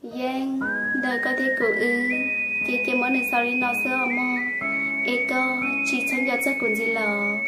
Yeeb, ntawm koj thiab kuv wb ces cia muab nws xaus li no xwb os mog, es koj tsis txhob nco txog kuv ntxiv lawm os.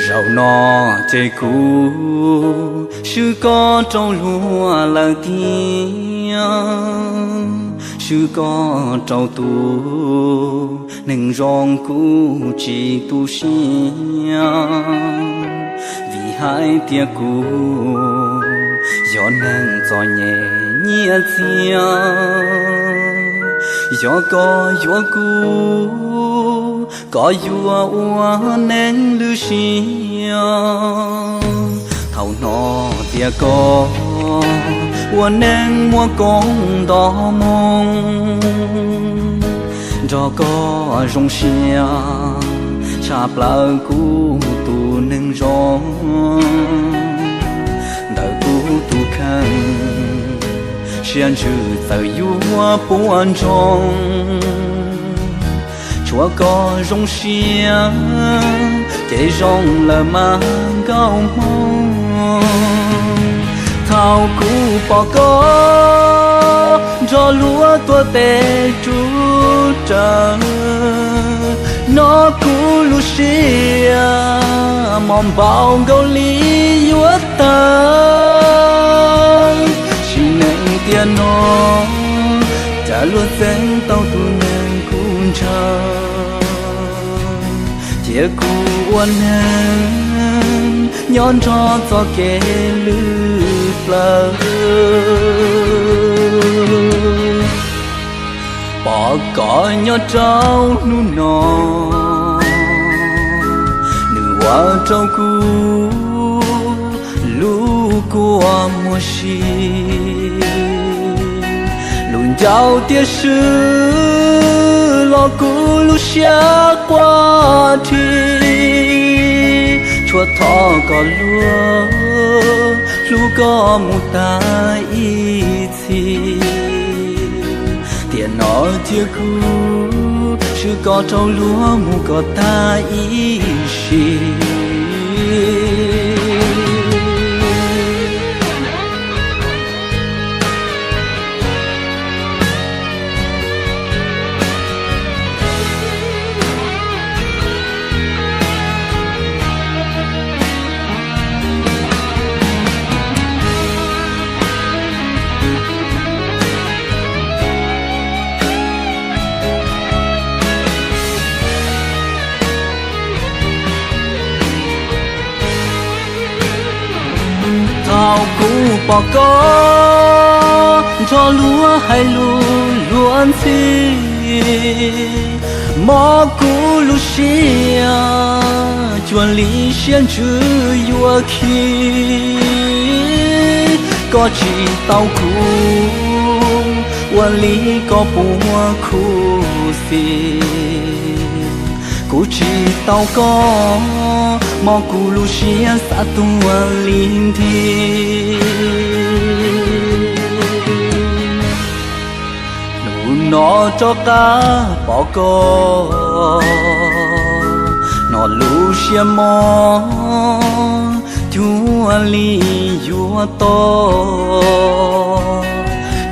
Zaum no ces kuv swb koj rau luag lawm tiag, swb koj rau tus neeg zoo kuv tsis tu siab, vim hais tias kuv yog neeg txom nyem nyiaj txiag. Yog koj yuav kuv, koj yuav ua neeg lwj siab. Thaum hnov tias koj ua neeg muaj koob nto moo, nrog koj zoo siab tshaj plaws kuv tus neeg zoo. Ntawm kuv tus kheej siab ntsws txawm yuav puas ntsoog, tshuav koj zoo siab ces zoo lawm mas nkauj hmoob. Thaum kuv pom koj nrog luag tuav tes tsub raws, hnov kuv lub siab mos npaum nkaus li yuav tawg. Sim neej tiam no cas luag txeeb tau tus neeg kuv ntshaw, cia kuv ua neeg nyob nrog txoj kev lwj plaws. Pom koj nyob rau hnub no, nws ua rau kuv lub kua muag si. Lub ncauj tiam swb los kuv lub siab quaj dhi, tshuav thov kom luag hlub koj mus tas ib txhis. Tiam no cia kuv swb koj rau luag mus kom tas ib sim. Thaum kuv pom koj nrog luag hais lus luag ntxhi, mob kuv lub siab cuag li siab ntsws yuav khi. Koj tsis tau kuv ua li koj puas khuv xim, kuv tsis tau koj mob kuv lub siab xav tuag li nthi. Hnub no rov qab pom koj, hnov lub siab mob cuag li yuav to.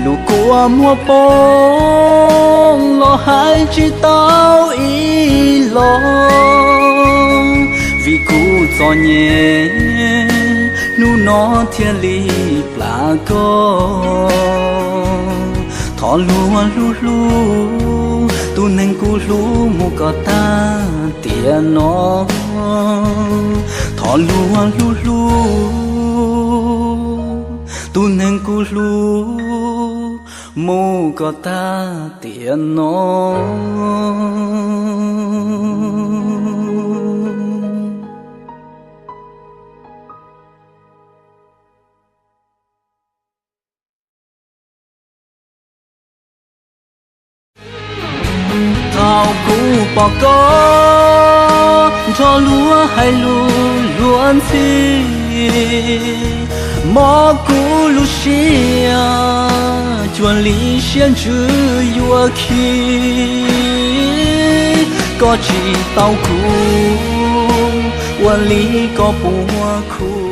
Lub kua muag poob los hais tsis tau ib los, vim kuv txom nyem hnub no thiaj li plam koj. Thov luag hlub hlub tus neeg kuv hlub mus kom tag tiam no. Thov luag hlub hlub tus neeg kuv hlub mus kom tag tiam no. Thaum kuv pom koj nrog luag hais lus luag ntxhi, mob kuv lub siab cuag li siab ntsws yuav khi. Koj tsis tau kuv, ua li koj puas khuv?